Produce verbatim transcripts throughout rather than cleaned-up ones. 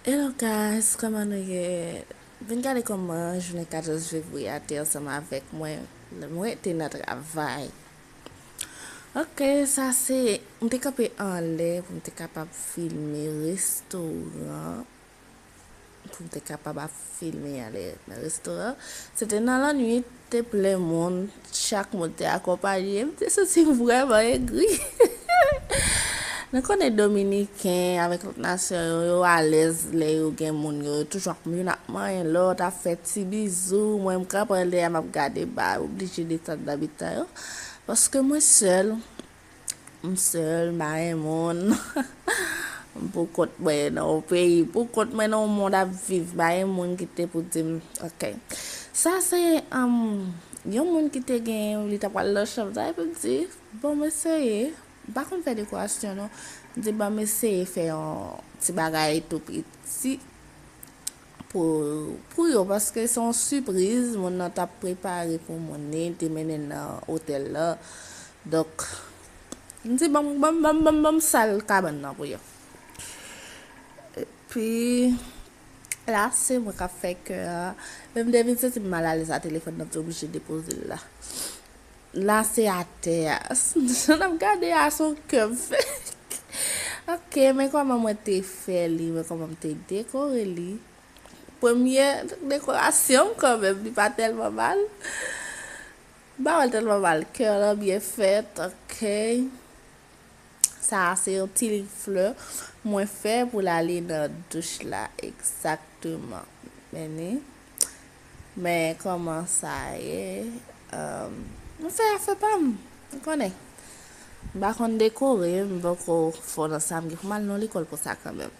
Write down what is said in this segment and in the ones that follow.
Hello guys, kòman nou ye? Vin gade kòman jounen katòz fevriye a te ansanm avèk mwen. Mwen te nan travay. Ok, sa se, m te kanpe anlè pou m te kapab filme restoran. Pou m te kapab ap filme anlè nan restoran. Se te nan lannwit, te plen moun, chak moun te akonpaye m, te santi m vrèman egri. Nou konnen Dominiken avèk lòt nasyon yo, yo alèz lè yo gen moun yo, yo toujou ap youn ap manyen lòt, ap fè ti bizou. Mwen, m kanpe anlè a, m ap gade, m pa oblije desann nan mitan yo. Paske mwen sèl, m sèl, m pa gen moun. M pou kont mwen nan yon peyi, pou kont mwen nan yon mond ap viv, m pa gen moun ki te pou di m, ok. Sa se, um, yon moun ki te gen, li ta pral nan chanm sa, epi m di, bon, m eseye. M pa konn fè dekorasyon, non. M di, bon, m eseye fè yon ti bagay tou piti pou, pou yo, paske se yon sipriz, moun nan t ap prepare pou moun li, li te mennen l nan otèl la. Donk, m di, ban m, ban m, ban m, ban m, ban m sal kabann nan pou yo. Epi, la, se mwen k ap fè kè a. Men m te vin santi m malalèz a, telefòn nan te oblije depoze l la. La, se atè a. Jan n ap gade a, se yon kè m fè. Ok, men kòman mwen te fè li, men kòman m te dekore li. Premye dekorasyon m kanmenm, li pa tèlman mal. M pa wè l tèlman mal. Kè lan byen fèt, ok. Sa a se yon ti liv flè mwen fè pou l ale nan douch la, egzakteman. Men ni, men kòman sa ye, um, mwen fè afè pa m, ou konnen. M pa konn dekore, m poko fò nan sa, m gen pou m al nan lekòl pou sa kanmenm.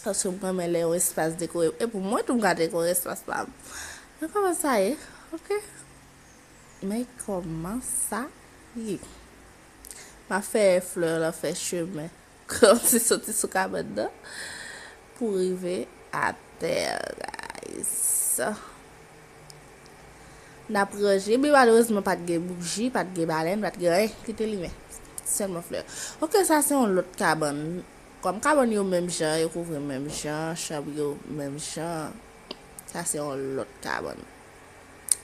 Paske m renmen lè yon espas dekore. E pou mwen tou m ka dekore espas pa m. Men kòman sa ye? Ok. Men kòman sa ye? M ap fè flè lan fè chemen. Kòmsi soti sou kabann nan pou rive atè, guys. N ap ranje. Men malerezman, pa t gen bouji, pa t gen balèn, pa t gen anyen ki te limen. Sèlman flè. Ok, sa se yon lòt kabann. Kòm kabann yo menm jan, yo kouvri menm jan, chanm yo menm jan. Sa se yon lòt kabann.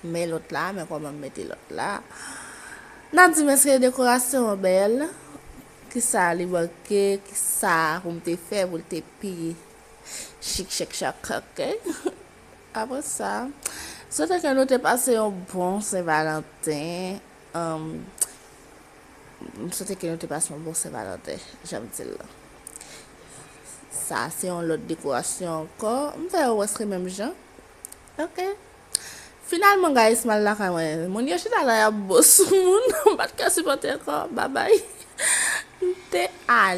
Men lòt la, men kòman m mete lòt la. N ap di m èske dekorasyon an bèl? Kisa li manke? Kisa pou m te fè pou l te pi chik chak chak, ok? Apre sa, m swete ke nou te pase yon bon Sen Valanten. Um, m swete ke nou te pase yon bon Sen Valanten, jan m di l la. Sa se yon lòt dekorasyon ankò. M fè yo prèske menm jan. Ok. Finalman, guys, m al lakay mwen. Moun yo chita la, y ap bo sou moun. M pa t ka sipòte ankò. Babay. M te ale.